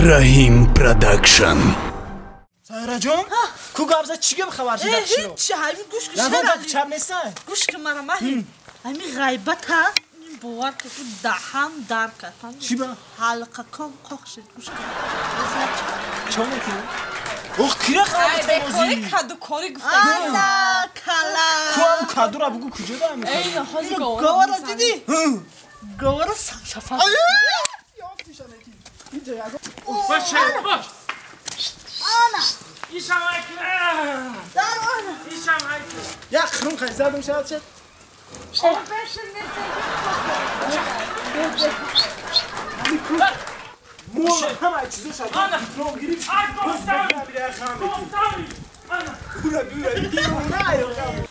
Раҳим Продакшн. Сайраҷон, ку гап зад, чӣ гап хабар шуда? Ҳеҷ, ҳамин гӯш кун. Ягон гап чап нестан? Гӯш кун мара маҳи. Ҳамин ғайбата бовар кун, ки даҳан дар кард. Чӣ ба? Ҳалқакон қоқ шуд. Гӯш кун. Чо мекунӣ? Ох, кира хабар Бекори кадукорӣ гуфта. Ана кала. Ку ам кадура бугу куҷо да ами? Эй, ҳозир Говара дидӣ? Говара шафа. Бош, бош. Ана. Ишам айкна. Дар ана. Ишам айкна. Як хрум хай задум шад шад. Мо ҳама чизо шад. Диплом гирифт.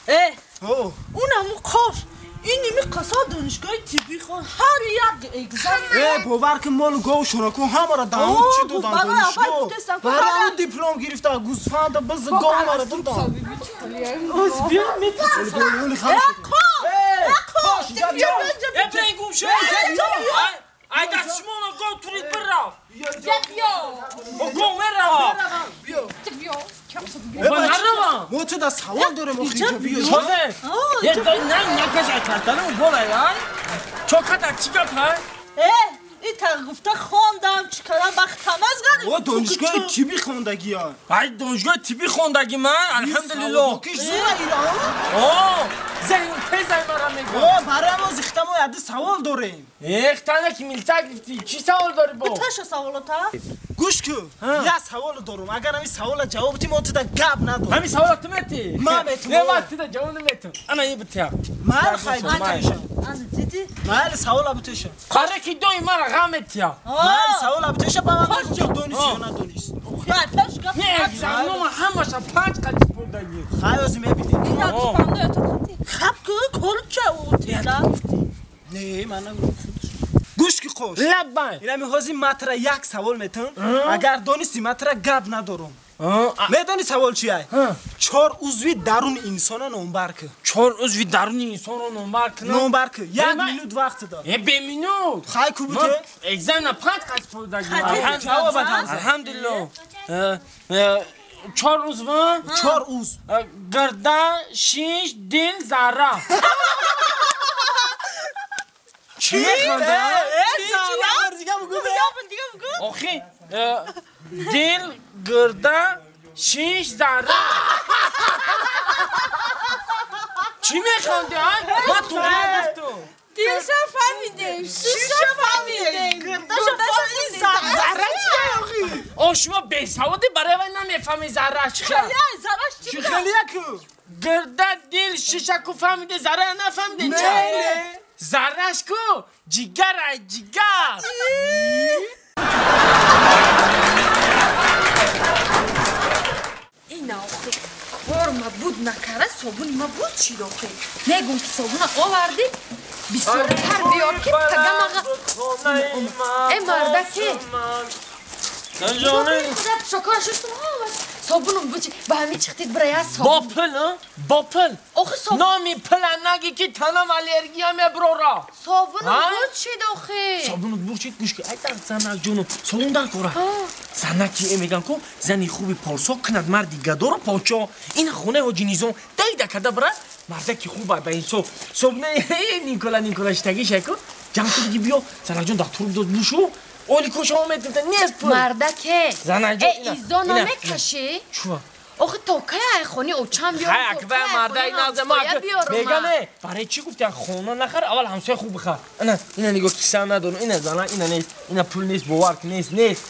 Э, унаму қош. Ин ими қаса донишгоҳи тиббӣ хон ҳар як экзамен. Э, бовар кун, молу гов шураку ҳамаро даҳон чӣ додан донишгоҳ. Барои он диплом гирифта, гӯсфанда, биз, гов ҳамаро додан. Оз биё метисам. Э, қош! Э, қош! Э, бирен гум шо. Ай дастшмоно гов турид бирав. О гов мерава. Ба наравам. Мо ту да савол дорем, охи инҷо биё. Чозе. Е дай на накаш картану болай ай. Чо ката чӣ гап ҳай? Э, ита гуфта хондам, чӣ кардам, бахтам аз гани. О, донишгоҳи тиббӣ хондагия. Ай донишгоҳи тиббӣ хондаги ман, алҳамдулиллоҳ. Киш зура Ирон? О, зеҳн тезай мара мегӯ. О, барои мо зихта мо яди савол дорем. Эх, тана ки милта гирифтӣ, чӣ савол дорӣ бо? Таша саволота? Гӯш кун, як савол дорум. Агар ҳамин савола ҷавоб дӣ, мо туда гап надорем. Ҳамин савола ту метӣ? Ман метум. Не, ман туда ҷавоб наметум. Ана ин битя. Ман хай бутеша. Ана дидӣ? Майли савола бутеша. Қаре ки дои мара ғам метия. Майли савола бутеша, ба ман бигӯ ки донист ё надонист. Хай, пеш гап. Не, экзаменома ҳамаша панҷ қадис бурдагӣ. Хай, озӣ мебинем. Ин гӯсфанда ё ту хаб ку корча ӯ тида. Не, ман нагуфтам. Гӯш ки қош. Лаббай. Инами ҳозир матра як савол метам. Агар донисти, матра гап надорум. Медони савол чи ай? Чор узви даруни инсона номбар кун. Чор узви даруни инсонро номбар кунам? Номбар кун. Як минут вақт дор. Э, бе минут. Хай ку буте? Экзамена панҷ қадис бурдагӣ. Ҷавоба дам. Алҳамдулиллоҳ. Чор узв? Чор узв. Гирда, шиш, дил, зарра. Чӣ механда? Охи, дил, гирда, шиш, зарра. Чӣ механди, ай? Ман туғри гуфтум. Дилша фаҳмидем, шиша фаҳмидем, гирдаша фаҳмидем, зарра чия охи? О, шумо бесаводӣ, барои вай намефаҳми зарра чӣ хел. Зарраш чӣ? Чӣ хелия ку? Гирда, дил, шиша ку фаҳмиде, зарра нафаҳмиде ча? Не. Зарраш ку ҷигар, ай ҷигар. Ина охи, кор ма буд накара, собуни ма буд шид охи. Мегум ки собуна овардӣ, бисёртар биёр ки тагамаға. Э, мардаке. Шокора шуштум, собунум бучи, ба ҳамин чихтид бира я Бо собун. пул, бо пул. Охи собун. Номи пула наги ки танам аллергия меброра. Собунум Ҳа? буд шид охи. Собунут бурчид, гӯш ки, ай дар занак ҷону собун дар кора. Занаки э меган ку зани хуби порсо кунад марди гадоро подшо. Ин хонаи ҳоҷи Низом дайда карда бира мардаки хуба ба инсоф. Собуна Никола Никола штагиша ку ҷамъ куди биё занакҷон дар турб дод бушу. Оли коша омед нест пул. Мардаке. Занакҷон, Э, ина, изо ина. намекашӣ? Чуа? Охи то кай ай хони очам биёрам? Хай, акбай мардаи наза ма мегам э барои чӣ гуфти хона нахар, аввал ҳамсоя хуб бихар. Ана ина нигоҳ, киса надорам, ина зана, ина нест, ина пул нест, бовар кун, нест, нест.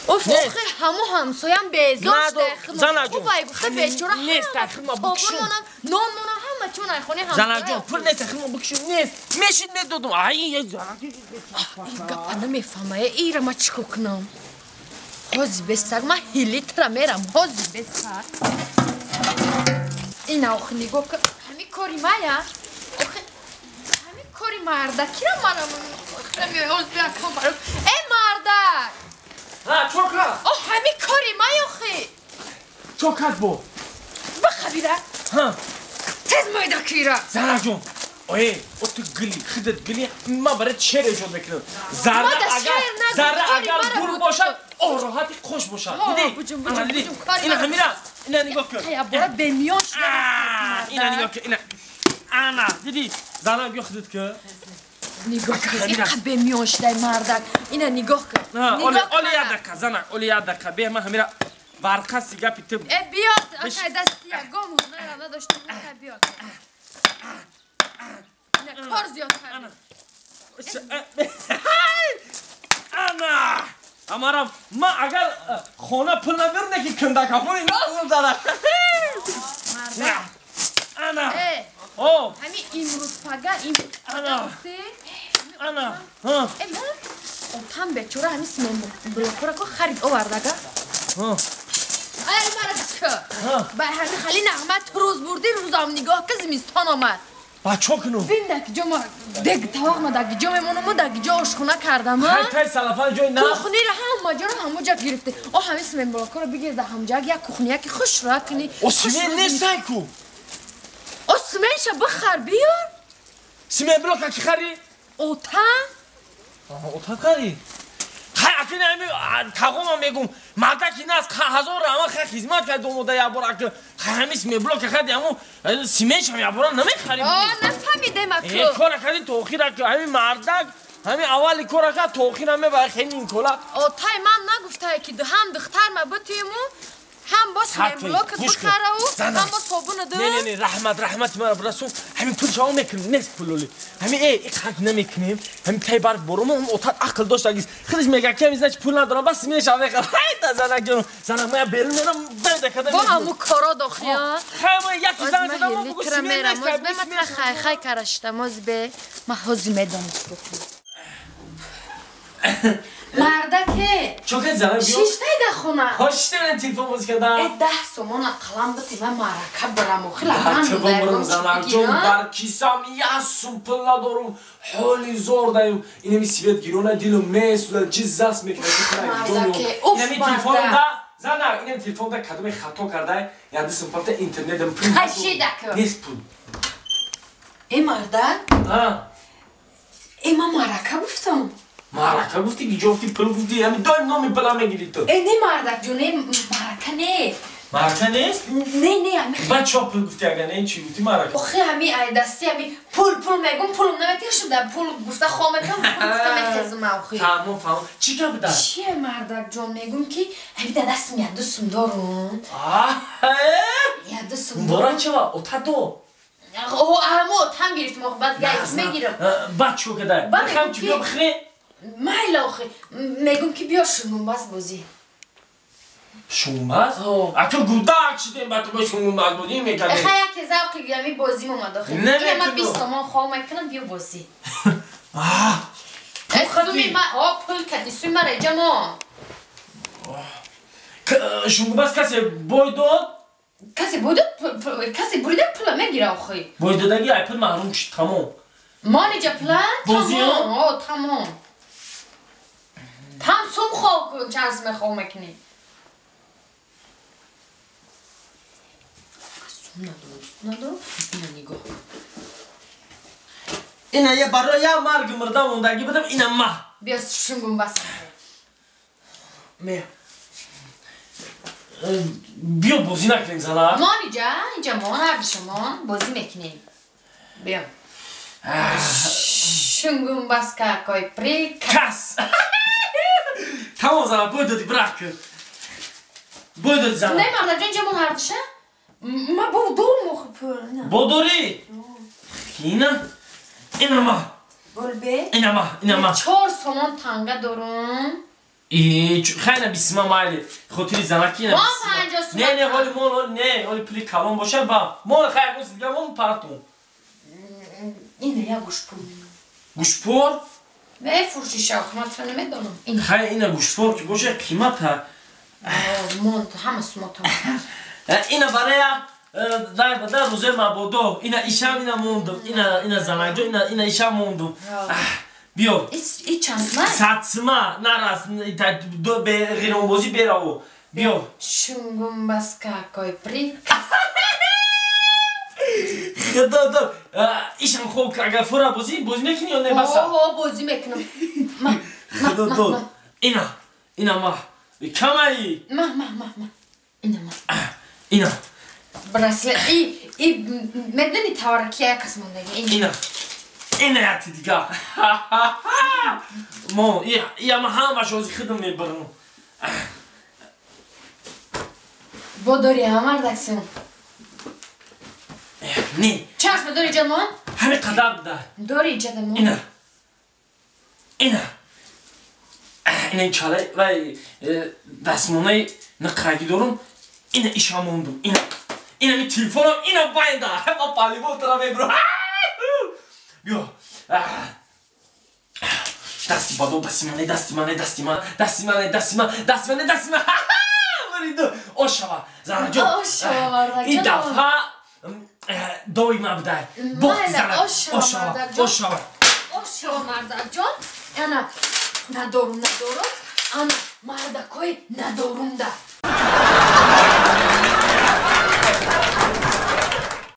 Оф, Нест. охи ҳаму ҳамсоям безор Надор. шуда. Занаҷон, Хуб ай гуфта бечора нест, ахи ма собун бикшум. монам, нон монам, ҳама чун ай хони ҳамсоя. Занаҷон, пул нест, ахи ма бикшум, нест. Мешид медодум. Ай, я занаки. Ин гапа намефаҳма, э, ира ма чӣ кор кунам? Ҳози бесар, ман ҳилитра мерам, ҳози бесар. Ина охи нигоҳ кун, ҳамин кори мая? Охи ҳамин кори мардакира манам ҳоз биякам баро. Э, мардак! Ҳа, чока. О, ҳамин кори май охи. Чокат бо. Бихабира. Ҳа. Тез майда кира. Занаҷон, ое, о ту гили, худат гили, ман барои шеър эҷод мекунам. Зарра Ма да агар шеър нагӯ, зарра кори агар мара гур буд. бошад, ороҳат. хуш бошад. Диди? Ана диди? Ина ҳамира, ина нигоҳ кун. Бора бемиён шуда. Ина нигоҳ кун, ина. Ана, диди? Занак биё худат ку. Нигоҳ кун, ин бемиён шудай мардак. Ина нигоҳ кун. Оли як дақиқа, занак, оли як дақиқа. Бе ман ҳамира варқаси гапи ту. Э биё, акай дасти ягон ҳунарам надошта, биё. Ина кор зиёд кард. Ана! Амарам, ман агар хона пул набирам, ки кандакафони назм зада. Ана! О! Ҳами имрӯз пага, имрӯз пага гуфте? Ана! Э, ман отам бечора ҳами симентблокҳоро ко харид овардага. Ай, марадка! Ба ҳами хали нағма ту рӯз бурдӣ, рӯзам нигоҳ ка зимистон омад. Ба чо кунум? Бин даки ҷо ма дег тавақ ма даки ҷо мемонам, даки ҷо ошхона кардам. Хай тай салафан ҷои на. Кухниро ҳама ҷоро ҳама ҷо гирифте. О ҳами симентблокҳоро бигир да ҳамҷа як кухния ки хуш ра кунӣ. О симент нестай ку? О симентша бихар биёр. Симентблока ки хари? Ота? Ота хари? Хай акин ҳами тағома мегум. Мардаки нас ҳазор рама хай хизмат кард омода як бор ак хай ҳами симентблока хари аммо симентшам як бора намехари. О нафаҳмидем аку. Э кора кардӣ то охир ак ҳами мардак ҳами аввали кора кард то охир ҳаме ба хеле ин кола. Отай ман нагуфтае ки ҳам духтар ма бутиму ҳам бо симентблокат бихараву ҳам бо собуна ду. Не не не раҳмат раҳмати маро бирасон. Ҳамин пул шаво мекунем нест пулоли. Ҳамин э иқак намекунем. Ҳамин тай барф борум ҳам отат ақл дошт агис. Худаш мега ки ҳамин значит пул надорам бас симентша мехарам. Ҳайта занак ҷон. Занак ма берун мерам беда када. Бо ҳаму коро дохия. Хай ма як занг задам мо бугу симент нест. Ма ма хай хай карашта моз бе ма ҳози медонам. Мардаке! Чо кардӣ занак биё? Шиштай да хона. Ҳо шиштай ман телефон бозӣ кардам. Э 10 сомон ақаллан бите ман маърака барам охи лаган бумрам занак ҷон дар кисам як сум пул надорум. Ҳоли зор даем. Инами свет гирона дилум месӯзад чиз заст мекунад. Мардаке, уф инами телефоном да занак инами телефон да кадоме хато кардай як сум палта интернетам пул. Хашидаку. Нест пул. Э мардак? Э ман маърака гуфтам. Маърака гуфти, гиҷо гуфти, пул гуфти, ҳами доим номи пула мегири ту. Э, не мардак ҷон, не маърака не. Маърака нест? Не, не, ҳами. Баъд чо пул гуфти ага не, чӣ гуфти маърака? Охи ҳами ай дасти ҳами пул пул мегум, пулум наметиҳ шуда, пул гуфта хом мекунам, пул гуфта мехезам охи. Фаҳмом, фаҳмом. Чӣ гап буда? Чие мардак ҷон, мегум ки ҳами да дастам як ду сум дорум. Як ду сум. Муборак шава, ота до. О, ҳамо отам гирифтам, охи баъд гайт мегирам. Баъд чӣ кадай? Баъд чӣ биё бихӯре? Майла охи, мегум ки биё шунгумбаз бозӣ. Шунгумбаз? Ака гудак шидем ба ту бо шунгумбаз бозӣ мекардем. Хай яке завқи ами бозим омад охи. Ина ман 20 сомон хов мекунам, биё бозӣ. Э суми ма, о пул кади суми мара иҷа мо. Шунгумбаз касе бой дод? Касе бой дод, касе бурида пула мегира охи. Бой додаги ай пул маҳрум шуд тамом. Мон иҷа пула? Тамом, о тамом. Там сум хов кун, чанд суме хов мекунӣ? Сум надорам, сум надорам. Ина нигоҳ. Ина я барои я марги мурда мондагӣ будам, ина ма. Биё шунгумбаз. Ме. Биё бозӣ накунем зана. Мон иҷа, иҷа мон, ҳарди шумо бозӣ мекунем. Биё. Шунгумбаз какой приказ. Тамом зана, бой додӣ, брак кун. Бой додӣ зана. Не мардак ҷон, ҷа мон ҳардиша? Ма бо дорум охи пул. Бо дорӣ? Ина? Ина ма. Болбе? Ина ма, ина ма. 4 сомон танга дорум. И хайна бисма майли. Хотири занаки ина. Мон 50 сомон. Не, не, ҳоли мон, ҳоли не, ҳоли пули калон боша ба. Мон хай гӯс дига мон партум. Ина я гӯшпур. Гӯшпур? Мефурӯшиша, охи ман тура намедонам. Хай ина гӯшпур ки боша қимат ҳа. Мон ҳама сумотон. Ина бароя дай бада рӯзои мабодо. Ина ишам ина мондум. Ина ина занакҷо ина ина ишам мондум. Биё. И чанд сума? 100 сума нарас бе ғиромбозӣ бераво. Биё. Шунгумбаз какой приказ. Худо дор. Ишам хоб агар фура бозӣ бозӣ мекунӣ ё не баса? О, бозӣ мекунам. Ма, Худо дор. Ина, ина ма. Камай. Ма ма ма ма. Ина ма. Ина. Браслет и медани тавараки як кас мондаги. Ина. Ина яти дига. Мо, я ма ҳамаш ози хидм мебарам. Бо дори ҳамардаксим. Не. Чашма дори ҷамон? Ҳами қадар буда. Дори ҷадамон. Ина. Ина. Ина чалай вай дастмонаи нақраги дорум. Ина иша мондум. Ина. Ина ми телефонам, ина байнда. Ма палибол тара мебурам. Биё. Дасти бадо, дасти мане, дасти мане, дасти ман, дасти мане, дасти ман, дасти мане, дасти ман. Буриду. Ошава, занаҷон. Ошава, мардакҷон. Ин дафъа доима будай. Бохти занак. Ошава, ошава. Ошава, мардакҷон. Ана, надорум, надорум. Ана, мардакои надорумда.